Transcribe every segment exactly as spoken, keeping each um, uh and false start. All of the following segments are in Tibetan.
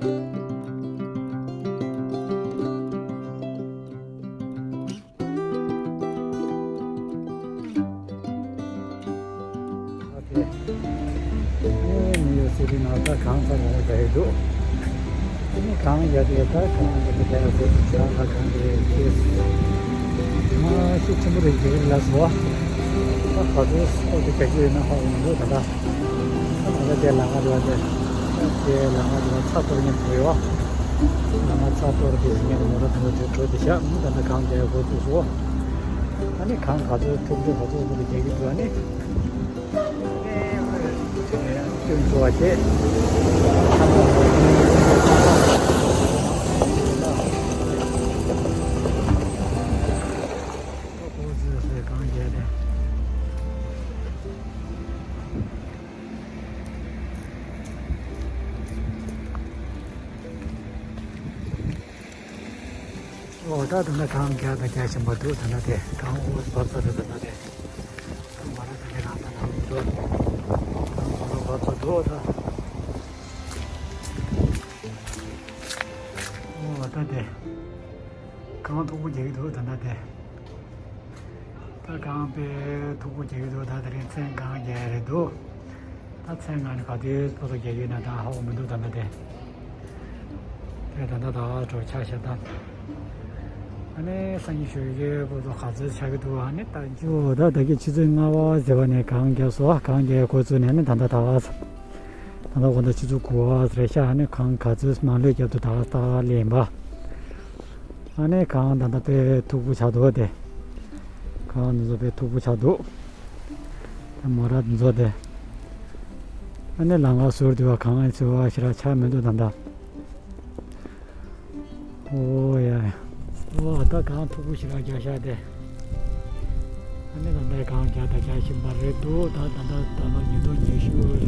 ཨ་ནི་ནིའུ་ཡོག་སི་ཊི་ནང་ད་གངས་ཚ་མང་པོ་རྒྱག་གི་འདུག་ཨ་ནི་གངས་རྒྱག་དུས་ད་གངས་འདི་འདྲ་རྒྱག་ཡག་དེ་ཚ་ཁ་གངས་དེ་ཁེལ་སོང་། མ་གཞི་ཆེན་པོ་རེད་རྒྱག་གི་ལ་སོ། ད་ག་ཚོད་ཨོ་དེ་རྒྱག་གི་ཡོད་ན་ཧ་གོ་མི་འདུག་ད་ལྟ། ད་ལྟ་དེ་ལམ་ཁ་དེ་བ་དེ། ད་དེ་ལམ་ཁ་དེ་བ་ཚ་གཏོར་མཁན་དེ་ཡོད། ལམ་ཁ་ཚ་གཏོར་དེ་བྱེད་མཁན་མོ་ཊ་དེ་འགྲོ་དེ་འགྲོ་དེ་བཞག་ད་ལྟ་གངས་རྒྱག་ཡག་འགོ་བཙུགས་སོང་། ཨ་ནི་གངས་ག་ཚོད་ཐུག་འདུག་ག་ཚོད་འགོ་དེ་རྒྱག་གི་འདུག་ཨ་ནི། སྐྱོན་བྲོ་བ་བྱེད། ཨོ་ད་ད་ལྟ་གངས་རྒྱག་དང་རྒྱག་བཞིན་པ་འདུག་ད་ལྟ་དེ་གངས་འོག་བབས་ཚར་རེད། ད་ལྟ་དེ་ད་མ་ར་ད་དེ་རང་ད་ནང་འདུག་གངས་མ་ར་བབས་ཚར་འདུག་ད། ཨོ་ད་དེ་གངས་མཐུག་པོ་རྒྱག་གི་འདུག་ད་ལྟ་དེ། ད་གངས་དཔེ་མཐུག་པོ་རྒྱག་གི་འདུག་ད་དེ་རིང་མཚན་གང་རྒྱག་ཡ་རེད་འདུག་ད་མཚན་གང་ནས་ག་དུས་ཕོ་ཏོ་རྒྱག་གི་ཡོད་ན་ད་ཧ་གོ་མི་འདུག་ད་ལྟ་དེ། དེ་ད་ལྟ་ད་གྲོ་ཆ་ཤ་ད། ཨ་ནི་སང་ཉིན་ཞོགས་ཀས་ཕོ་ཏོ་ག་ཚོད་ཆགས་ཀྱི་འདུག་ཨ་ནི་ད་འཇུ་ད་ད་གི་ཆུ་ཚོད་ལྔ་པ་ཟེར་བ་ནས་གངས་རྒྱག་སོང་། གངས་རྒྱག་འགོ་བཙུགས་ནས་ཨ་ནི་ད་ལྟ་ད་ག་ད་ལྟ་འོ་ད་ཆུ་ཚོད་དགུ་པ་རེད་ཤག་ཨ་ནི་གངས་ག་ཚོད་མང་ལོས་རྒྱབ་ཏུ་ད་ག་ལས་ཡིན་པ། ཨ་ནི་གངས་ད་ལྟ་དཔེ་མཐུག་པོ་ཆགས་འདུག་སྟེ། གངས་འདི་ཚོ་དཔེ་མཐུག་པོ་ཆགས་འདུག་ད་མོ་ར་འདི་ཚོ་དེ། ཨ་ནི་ལམ་ཁ་ཟུར་དུ་བ་གངས་ཨེ་ཚོ་བ་ཞེ་དྲག་ཆགས་མི་འདུག་ད་ལྟ། ཨོ་ཡ། ཨོ་ད་གངས་མཐུག་པོ་ཞེ་དྲག་རྒྱག་ཤག་སྟེ། ཨ་ནི་ད་ལྟ་གངས་རྒྱག་ད་རྒྱག་བཞིན་པ་རེད་འདུག་ད་ད་ལྟ་ད་ལོ་ཉིས་སྟོང་ཉི་ཤུ་ལ།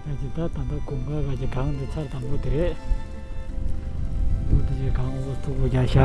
ཡ་ཅི་ད་ད་ལྟ་དགུན་ཁ་ག་ཅི་གངས་འདི་ཚར་དང་པོ་དེ་རེད། འོ་དེ་ཅི་གངས་འོ་མཐུག་པོ་རྒྱག་ཤག་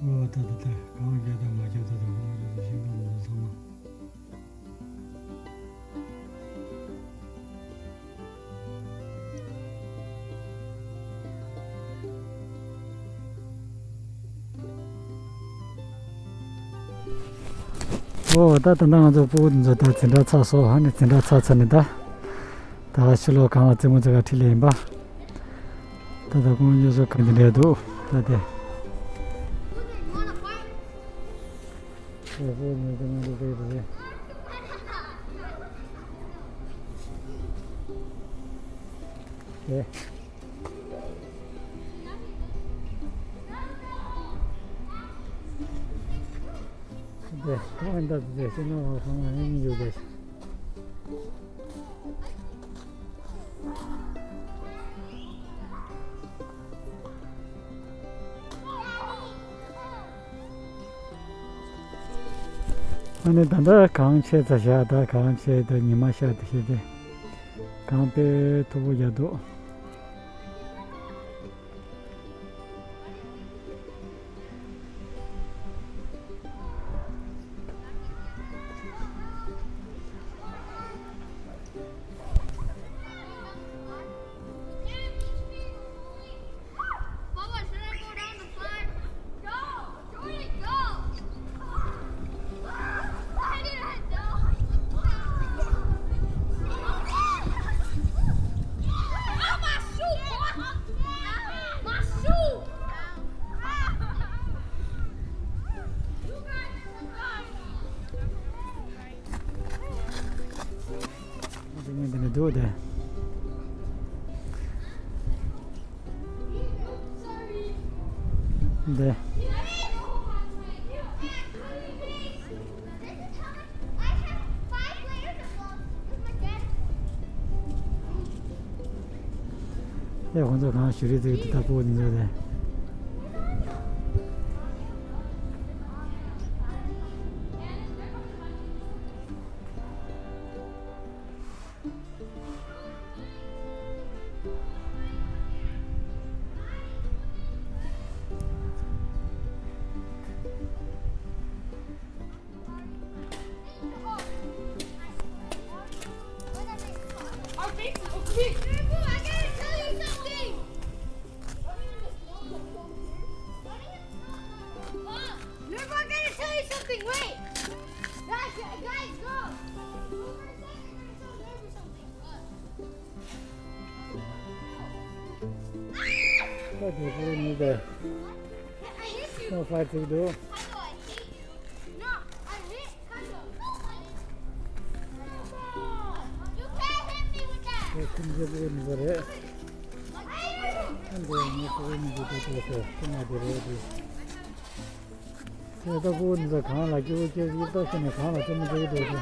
ཨོ་ད་ད་ད་གངས་རྒྱག་དང་མ་རྒྱག་ད་ད་ཁོང་ཚོ་ཤིང་སྡོང་འདི་ཚང་མ། ཨོ་ད་ད་ད་ང་ཚོ་སྤུ་གུ་འདི་ཚོ་ད་འཛིན་གྲྭ་ཚར་སོང་། ཨ་ནི་འཛིན་གྲྭ་ཚར་ཚར་ནས་ད་ད་ཕྱི་ལོགས་གངས་ལ་རྩེད་མོ་རྩེ་ག་ཁྲིད་ལེ་ཡིན་པ། ད་ད་ཁོང་ཚོ་གང་འདི་འདྲ་འདུག་ད་དེ། ཨ་ནི་ད་ལྟ་གངས་ཆེ་ཙ་བཞག་ད་གངས་ཆེ་ད་ཉི་མ་ཤར་དེ་བྱས་ཏེ་གངས་དཔེ་མཐུག་པོ་རྒྱག་འདུག་འདུག་དེ། འདི། ཨེ་ཁོང་ཚོ་གང་ཞུ་རེད་ཟེར་གི་འདུག་ད་ཕོ་འདི་ཚོ་དེ། Look, I gotta tell you something. Wait. Guys, guys, go. What the hell is that? I hit you. No fight to do. I know I hit you. No, I hit Kaido. You can't hit me with that. ཁྱོད་ཁྱིམ་རྒྱལ་པོ་ནི་ག་རེད། ཁྱོད་འདི་ངའི་ཕྲུ་གུ་ནི་འདི་འདི་འདི་ཟེར་ཁྱི་མ་དེ་རེད་འདི། ཁྱོད་ད་ཕྲུ་གུ་ནི་ཟེར་གང་ལ་སྐྱིད་པོ་སྐྱེ་གི་ལྟོགས་ཤི་ནས་གང་ལ་རྩེད་མོ་རྩེ་གི་འདུག་ཟེར།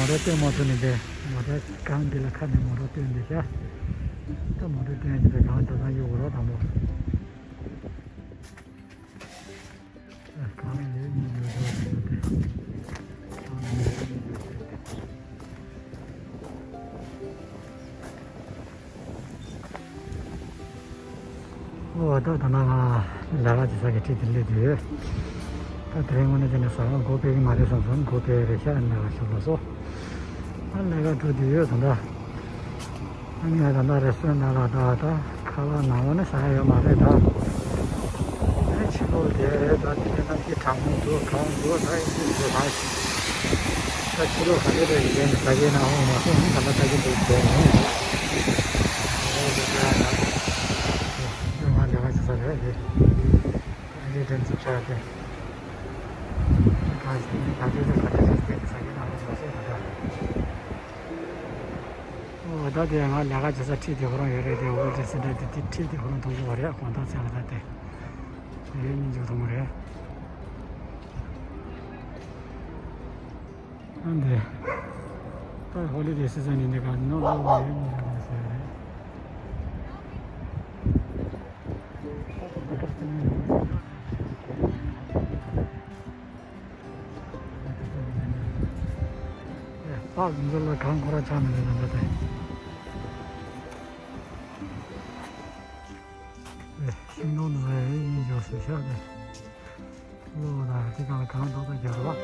མོ་ཊ་སྟོན་མ་ཐུབ་ནས་བསྡད། མོ་ཊ་གང་འདི་ལ་ཁ་ནས་མོ་ཊ་སྟོན་འདི་ཤག་ད་མོ་ཊ་སྟོན་གྱི་འདུག་གང་ད་ད་གཡུག་རོགས་དང་པོ། གང་ལས་མི་འགྱུར་བ་ཞིག་སྟེ། གང་ལས་མི་འགྱུར་བ་ཞིག་སྟེ། ཨོ་ད་ད་ན་ང་ལས་ཀ་བྱེད་ས་གི་འཁྲིས་དེ་སླེབས་དུས། ད་དེ་རིང་དངོས་གནས་བྱས་ན་ཟ་ཁང་སྒོ་ཕྱེ་གི་མ་རེད་བསམ་སོང་། སྒོ་ཕྱེ་རེད་ཤག་ལས་ཀ་ཞུ་ལ་སོ། ཨ་ལས་ཀ་འགྲོ་དུས་ཡོད་ད་ད། ཨ་ནི་ད་ལྟ་རེ་སོན་ན་ལ་ད་ད་ཁ་ལག་ནང་ལོགས་ནས་ཟ་ཡ་ཡོད་མ་རེད་ད། ཨ་ཕྱི་ལོགས་དེ་རེད་ད། དེ་ནས་གནམ་གཤིས་གྲང་མོ་འདུག་གང་འདུག་ད་ཡིན་ཚུལ་འདུག་ད། ད་ཕྱི་ལོགས་ག་རེ་རེད་ཡིན་ནས་ཟ་གི་ན་འོང་མ་སོང་ད་ལྟ་ཟ་གི་འདུག་བྱས་ནས། ང་ལས་ཀ་བྱེད་ས་རེད་དེ། ཨ་རེ་དྲན་ཚུལ་ཆགས་ཏེ། ག་ཚོད་ནས་ག་ཚོད་དེ་ག་ཚོད་ཟ་གི་ན་འོང་མ་སོང་ད་ད། ཨོ་ད་དེ་ང་ལས་ཀ་བྱེད་ས་འཁྲིས་དེ་ཁོ་རང་ཡོད་རེད་དེ། འོ་དེ་སེ་འདྲ་དེ་དེ་འཁྲིས་དེ་ཁོ་རང་མཐོང་གི་བ་རེད་དགོང་དག་ཚེ་ལ་ད་དེ་དེ་ཡོད་སྙིང་རྗེ་མཐོང་གི་རེད། ཨ་འདི་ད་ཧོ་ལི་དེ་སི་ཛན་ཡིན་དེ་ག་ནོ་ལོ་ལོ་ཡོད་སྙིང་རྗེ་མཐོང་གི་རེད། ཨེ། ཨ་འཛུལ་ལ་གང་ཁོ་ར་ཆགས་མི་འདུག་ད་ལྟ་དེ། ཨེ། ཤིང་སྡོང་འདི་ཚོ་ཡང་གཉིས་འཇོག་སུ་ཤག་དེ། གློག་དང་དེ་གང་ལ་གང་ཏོག་ཏོ་རྒྱག་རོགས།